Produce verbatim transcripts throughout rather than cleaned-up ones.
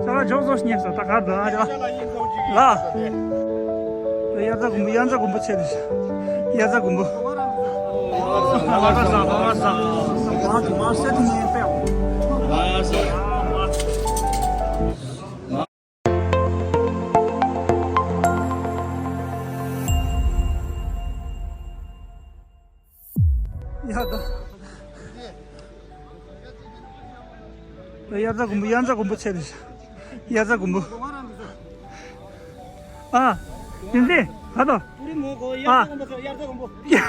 ཅ་ལག་འཇོག་ཚོ་ཉེས་སོ། ད་གར་འདུག་ཨ། ཅ་ལག་ལ། དབྱར་རྩྭ་དགུན་འབུ། དབྱར་རྩྭ་དགུན་འབུ་ཆེ་དེ། དབྱར་རྩྭ་དགུན་འབུ། ཡ་ད། དབྱར་རྩྭ་དགུན་འབུ། དབྱར་རྩྭ་དགུན་འབུ་ཆེ་དེ། དབྱར་རྩྭ་དགུན་འབུ། ཨ། ཡིན་ཏེ། ག་དོ། ཨ། དབྱར་རྩྭ་དགུན་འབུ། དབྱར་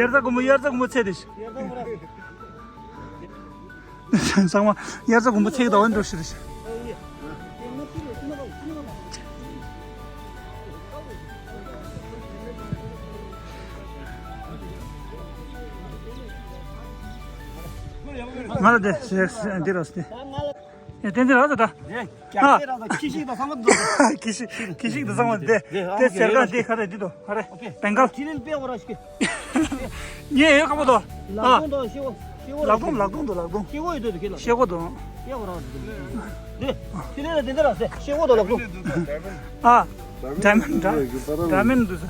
རྩྭ་དགུན་འབུ། དབྱར་རྩྭ་དགུན་འབུ་ཆེ་དེ། ཚང་མ་དབྱར་རྩྭ་དགུན་འབུ་ཚེག་དང་འགྲོ་ཤི་རེད། ང་ལ་དེ་དེ་ར་སྟེ། ཡ་དེ་འདི་ར་ད་ད། ཨ། ཁྱི་ཤིག་དང་ཚང་མ་འདུག་ཁྱི་ཤིག་ཁྱི་ཤིག་དང་ཚང་མ་དེ་དེ་ཟེར་ག་དེ་ག་རེ་འདི་དོ་ག་རེ། བེང་གལ། ཁྱི་ལིན་པེ་འོ་ར་ཤི། ངས་ཡོད་ཁ་པོ་དོ། ལག་ཨ། སྟོང་དང་ཤེ་བོ། ཤེ་བོ་ལག་སྟོང་། ལག་སྟོང་དོ། ལག་སྟོང་། ཤེ་བོ་ཡོད་དོ་ཁྱི་ལ། ཤེ་བོ་དོ། ཤེ་བོ་ར་དེ། དེ་ལས་དེ་འདི་ར་ཟེ་ཤེ་བོ་དོ་ལག་སྟོང་། ཨ། ཌའི་མོན་ཌ་ཌའི་མོན་དུ་ཟེ།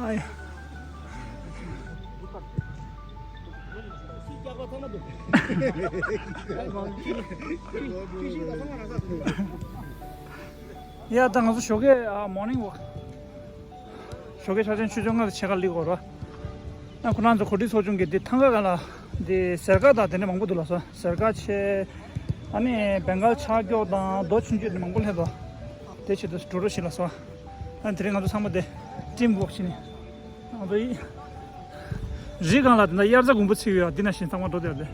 ཨ་ཡ། ཡ་ད་ང་ཚོ་ཞོགས་ཀས་ཨ་མོར་ནིང་ཝོག་ཞོགས་ཀས་ཆ་ཆེན་ཆུ་ཚོད་ལྔ་དང་ཕྱེད་ཀ་སླེབས་ཀྱི་ཡོད་རེད། ཡང་ཁོ་རང་ཚོ་གོ་སྒྲིག་ཚོགས་ཆུང་གིས་འདི་ཐང་ག་ག་ལ་འདི་སེར་ཀ་དང་དེ་འདྲ་མང་པོ་འདུག་ལ་སོ། སེར་ཀ་ཆེ། ཨ་ནི་བེང་གལ་ཆག་སྐྱོག་དང་རྡོ་ཆུང་ཆུང་དེ་མང་པོ་སླེབས་འདུག་དེ་ཆེད་དུ་འགྲོ་རོགས་བྱེད་ལ་སོ། ཨ་ནི་དེ་རིང་ང་ཚོ་ཚང་མ་དེ་ཊིམ་ཝོག་བྱས་ནས། ང་ཚོ་ཡི་རི་སྒང་ལ་དེ་འདྲ་དབྱར་རྩྭ་དགུན་འབུ་ཚིག་ཡོད། འདི་ན་བཞིན་ཚང་མ་འགྲོ་བསྡད་དེ།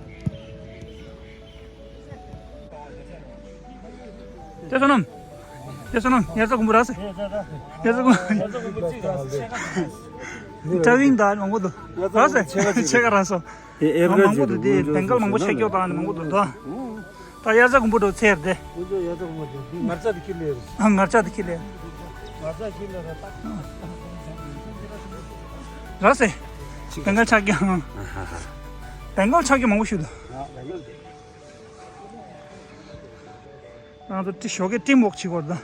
དེ་སོ་ནམ། དེ་སོ་ནམ། དབྱར་རྩྭ་དགུན་འབུ་རག་སེ། དབྱར་རྩྭ་དགུན་འབུ། ཀྲ་ཝིང་ད་མང་པོ་འདུག་རག་སེ། ཕྱེད་ཀ་རག་སོ། མང་པོ་འདུག་དེ་བེང་གལ་མང་པོ་ཆག་སྐྱོག་དང་མང་པོ་འདུག་དོ། ད་དབྱར་རྩྭ་དགུན་འབུ་འགྲོ་ཚེར་དེ། ང་རྩྭ་དེ་ཁྱེར་ལེ། ཨ། ང་རྩྭ་དེ་ཁྱེར་ལེ། ང་རྩྭ་ཁྱེར་ལེ་ར་ད། རག་སེ། བེང་གལ་ཆག་སྐྱོག་བེང་གལ་ཆག་སྐྱོག་མང་པོ་ཞིག་འདུག་ང་ཚོ་ཊི་ཞོགས་ཀས་ཊིམ་ཝོག་བྱེད་དགོས་དང་།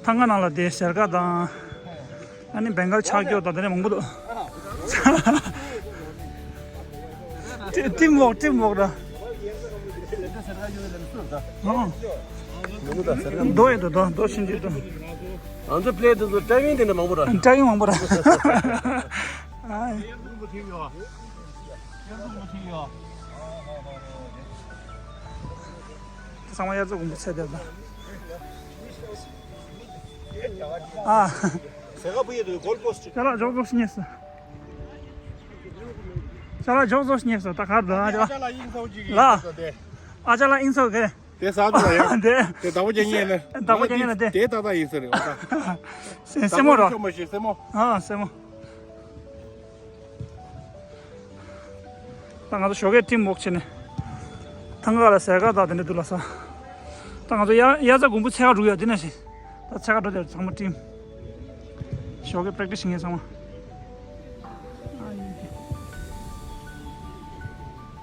ཐང་ག་ནང་ལ་དེ་སེར་ཀ་དང་། ཨ་ནི་བེང་གལ་ཆག་སྐྱོག་དང་དེ་འདྲ་མང་པོ་འདུག་ཊི་ཊིམ་ཝོག་ཊིམ་ཝོག་ར། ཨང་། རྡོ་ཡོད་དོ། རྡོ་རྡོ་ཆུང་ཆུང་རྡོ། ང་ཚོ་པི་ལེ་དེ་ཚོ་ཀྲ་ཝིང་དེ་འདྲ་མང་པོ་ར། ཀྲ་ཝིང་མང་པོ་ར། ཨ། ཚང་མ་དབྱར་རྩྭ་དགུན་འབུ་ཚེར་དེ་ལ། ཨ། ཟེ་ག་བུ་ཡེ་དུ་གོལ་པོ་སི་ཊི། ཅ་ལག་འཇོག་འཇོག་ཤི་ཉེས་སོ། ཅ་ལག་འཇོག་འཇོག་ཤི་ཉེས་སོ། ད་གར་འདུག་ཨ་ཅག་ལ། ཨ་ཅག་ལ་ཨིན་སོ་གི། དེ་ཟ་འདུག་ཡ། དེ་བདག་པོ་རྒྱག་ཉེས་ལ། བདག་པོ་རྒྱག་ཉེས་ལ་དེ། དེ་ཏག་ཏག་ཡིན་ས་རེད་བ་ད། སེ་སེ་མོ་རོ། མ་ཤེས་སེ་མོ། ཨ་སེ་མོ། ད་ང་ཚོ་ཞོགས་ཀས་ཊིམ་ཝོག་བྱས་ནས། ཐང་ག་ལ་ཟེར་ག་ད་དེ་འདྲ་འདུག་ལ་ས། ད་ང་ཚོ་དབྱར་དབྱར་རྩྭ་དགུན་འབུ་ཚེར་ག་འགྲོ་གི་ཡོད་དེ་ནས་ཤི། ད་ཚེར་ག་འགྲོ་དེར་ཚང་མ་ཊིམ། ཞོགས་ཀས་པེ་རེག་ཊི་སི་བྱེད་མཁན་ཚང་མ།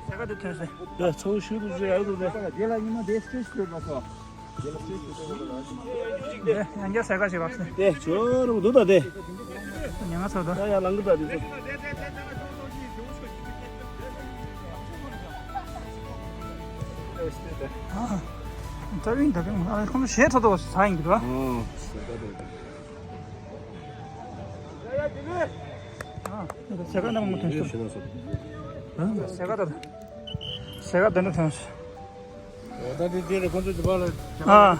ཟེར་ག་དེ་ཐོན་སོང་། ཡ་ཚོགས་ཞུ་དུ་ཞུ་ཡ་དུ་དེ། དེ་ལ་ཉི་མ་དེ་སྐྱོ་ཤི་ཡོད་མ་སོང་། དེ་ཡང་བསྐྱར་ཟེར་བ་ཟེར། དེ་ཇོ་རུ་འདུག་ད་དེ། ཉི་མ་ཚོ་ད། ཡ་ཡ་ལང་གི་ད་དེ་ཚོ། ཨ། ད་རིང་ད་རིང་ཨ་ཁོང་ཚོ་གཞས་འཁྲབ་ཐུབ་པ་ཟ་ཡིན་གི་ར། ཨ། ཟེར་ག་ནས་མང་པོ་ཐོན་སོང་། ཟེར་ག་ད། ཟེར་ག་ད་ནི་ཐོན་སོང་། ད་དེ་དེ་ལ་ཁོང་ཚོ་དེ་བ་ལ་ཨ།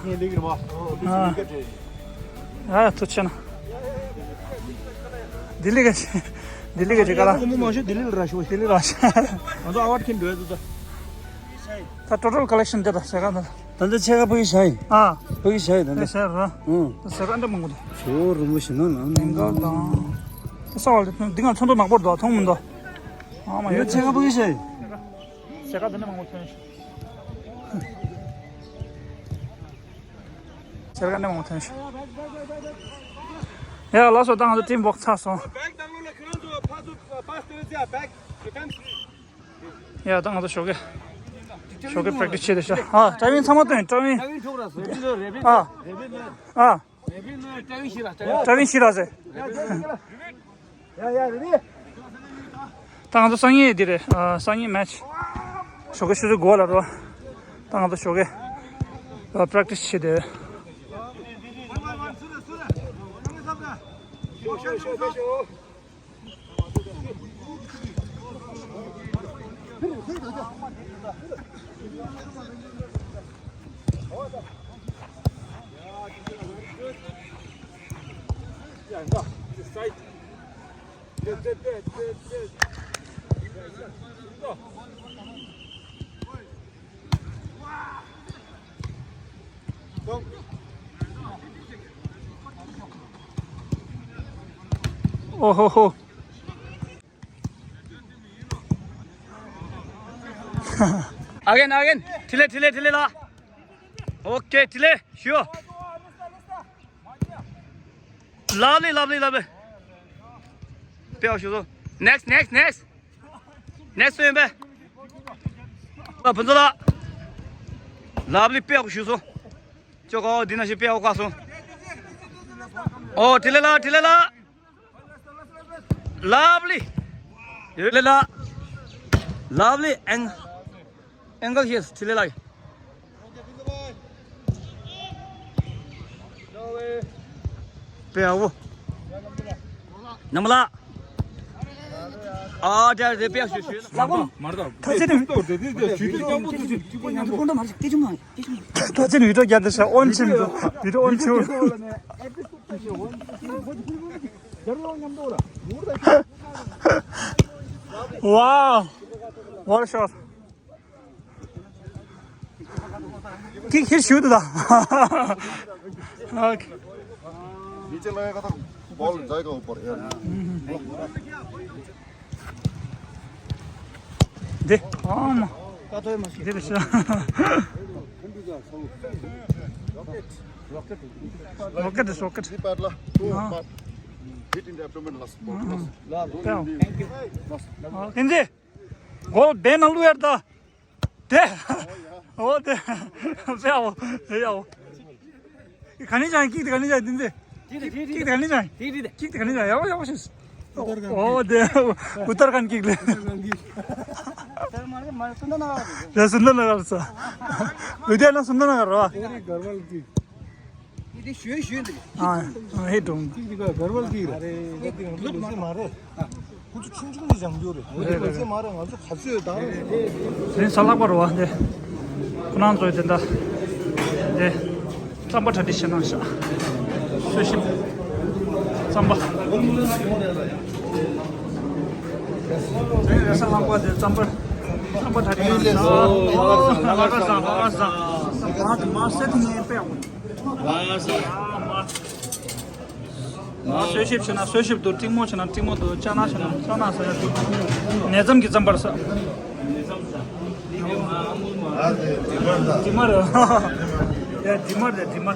ཁྱེད་ལེགས་རེད་བ། ཨ་ཐུགས་ཆེ་ན། ལྡི་ལི་ག་ལྡི་ལི་ག་ཅི་ག་ལ། ཁོང་མོ་མང་ཤོས་ལྡི་ལི་ལ་ར་ཤོག་ལྡི་ལི་ལ་ཤོག་ང་ཚོ་ཨ་ཝར་ཁྱེར་འགྲོ་ཡ་འདུག་ད། ད་ཊོ་ཊལ་ཀོ་ལེག་ཤན་དེ་ད་ཟེར་ག་ད། ད་ལྟ་ཕྱེད་ཀ་ཕ་གི་བཞག་ཡིན། ཨ། ཕ་གི་བཞག་ཡིན་ད་ལྟ། ཟེར་ར། ཨུང་། ད་ཟེར་ག་འདྲ་མང་པོ་འདུག་ཇོ་རུ་མོ་ཞིག་ན་ན་ན་ན། ད་ས་བ་ལ་འདི་ང་ཚོང་དུ་ནག་པོར་འདུག་མཐོང་མི་འདུག་ཨ་མ་ཡོད་ཕྱེད་ཀ་ཕ་གི་བཞག་ཡིན། ཟེར་ག་འདི་འདྲ་མང་པོ་ཐོན་ཤག་ཟེར་ག་འདི་མང་པོ་ཐོན་ཤག་ཡ་ལགས་སོ། ད་ང་ཚོ་ཊིམ་ཝོག་ཚར་སོང་། ཡ་ད་ང་ཚོ་ཞོགས་ཀས། ཞོགས་ཀས་པེ་རེག་ཊི་སི་བྱས་ཏེ་ཤག་ཨ་ཀྲ་བིན་ཚང་མ་བཏོན། ཀྲ་བིན། ཀྲ་བིན་ཐུག་ར་སོ། རེ་བིན་ལོ་རེ་བིན། ཨ། རེ་བིན་ལོ། ཨ། རེ་བིན་ལོ་ཀྲ་བིན་ཤི་ར་ཀྲ་བིན། ཀྲ་བིན་ཤི་ར་ཟེར། ཡ་ཡ་རེ་བིན། ད་ང་ཚོ་སང་ཉིན་འདི་རེད། ཨ། སང་ཉིན་མེ་ཆི། ཞོགས་ཀས་ཆུ་ཚོད་དགུ་པ་ལ་རོ། ད་ང་ཚོ་ཞོགས་ཀས་པེ་རེག་ཊི་སི་བྱེད་དེ། ཨོ་ཧོ་ཧོ། ཨ་གེན། ཨ་གེན། འཕྲིན་ལས། འཕྲིན་ལས། འཕྲིན་ལས་ལགས། ཨོ་ཀེ། འཕྲིན་ལས་ཞུ། ལབ་ལི། ལབ་ལི། ལབ་ལི། དཔེ་ཞུ་སོང་། ནེག་སི་ཊི། ནེག་སི་ཊི། ནེག་སི་ཊི། ནེག་སི་ཊི་སུ་ཡིན་པས། ཨ། ཕུན་ཚོགས་ལགས། ལབ་ལི་དཔེ་ཞུ་སོང་། ཅོ་གོ་འདི་ན་ཞིག་དཔེ་ཡག་པོ་བཀག་སོང་། ཨོ་འཕྲིན་ལས་ལགས། འཕྲིན་ལས་ལགས། ལབ་ལི། འཕྲིན་ལས་ལགས། ལབ་ལི། ཨེང་ཨེང་གལ་ཤེས། འཕྲིན་ལས་ལགས། དཔེ་ཡག་པོ། ནམ་ལགས། ཨ་དེ་དེ་དཔེ་ཡག་ཤོས་ཤོས། ལགས་པོ། མར་དང་། ཐ་ཚིག་ནི། དེ་དེ་དེ་ཞུས་ཏེ་སྐྱོ་པོ་དེ་ཞིག་སྐྱོ་པོ་ཉམས་པོ། ཐ་ཚིག་ནི་བི་ཌི་ཡོ་རྒྱབ་དེ་ཤ་ཨོན་ཕྱིན་འདུག་བི་ཌི་ཡོ་ཨོན་ཕྱིན། Wow, what a shot. Kick here, shoot. Okay. नीचे लगेगा तो बॉल जाएगा ऊपर यार। दे। आम। दे बेटा। Rocket, rocket. Hit in the abdomen last ball. Thank you. Goal ban alu erda. དེ། ཨོ་དེ། ཟེར་ཡ་འོ། ཟེར་ཡ་འོ། ག་ནས་ཀྱང་ཀིག་དེ་ག་ནས་ཀྱང་དེ་འདྲ། ཀིག་དེ་ག་ནས་ཀྱང་། ཀིག་དེ་ག་ནས་ཀྱང་ཡག་པོ་ཡག་པོ་ཞིག་ཨོ་དེ། ཨུ་ཏར་ཁན་ཀིག་ལེ། རེ་སུན་དར་ན་གར་ས། ལུ་དེ་ན་སུན་དར་ན་གར་ར། ཨ་ཨ་ཧེ་ཏུང་། ཀིག་དེ་ག་གར་བལ་ཀིག་རེད། ལུད་མ་རེད། ཁོ་ཚོ་ཆུང་ཆུང་ནས་སྦྱང་རྒྱུ་རེད། ངོ་རེ་ལོ་ཚད་མ་རེད། ང་ཚོ་ག་ཚོད་དང་། དེ་རིང་གཟའ་ལྷག་པ་རེད་བ། དེ་ཁོ་རང་ཚོའི་དེ་འདྲ་དེ་རྩམ་པ་གྲ་སྒྲིག་བྱེད་གནང་ཤག་གསོལ་ཞིབ་རྩམ་པ། དེ་རིང་གཟའ་ལྷག་པ་དེ་རྩམ་པ་རྩམ་པ་གྲ་སྒྲིག་གནང་ཤག་ཨོ་ལྷག་དཀར་བཟང་། ལྷག་དཀར་བཟང་། མ་མ་སེ་ཐི་ངའི་དཔེ་ཡག་པོ། ང་གསོལ་ཞིབ་བྱས་ན་གསོལ་ཞིབ་འདུག་སྤྲིང་མོ་བྱས་ན་སྤྲིང་མོ་འདུག་ཅ་ནག་བྱས་ན་ཅ་ནག་ཟེར་ཡ་འདུག་ནས་ཙམ་གྱི་རྩམ་པར་ཟ། དྲི་མ་རེད། ཡ་དྲི་མ་རེད་དྲི་མ།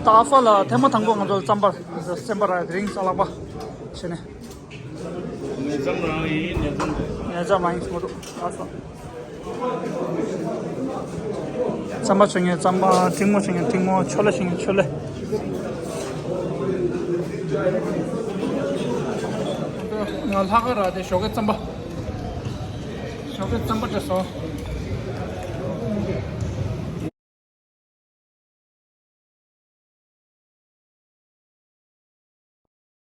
ད་ཨ་ཧྥ་ལ་ཐེངས་མ་དང་པོ་ང་ཚོ་རྩམ་པར་སེམས་པ་ར་དེ་རིང་གཟའ་ལྷག་པ་བྱས་ནས། ནས་ཙམ་རང་ཡིན། ནས་ཙམ་རེད། ནས་ཙམ་རང་ཡིན་ཟེར་མ་གཏོགས། ཨ་ས། རྩམ་པ་མཆོད་མཁན་རྩམ་པ། སྤྲིང་མོ་མཆོད་མཁན་སྤྲིང་མོ། ཆོ་ལེ་མཆོད་མཁན་ཆོ་ལེ། ང་ལྷག་དཀར་ར་དེ་ཞོགས་ཀའི་རྩམ་པ། ཞོགས་ཀའི་རྩམ་པ་སྤྲད་སོང་།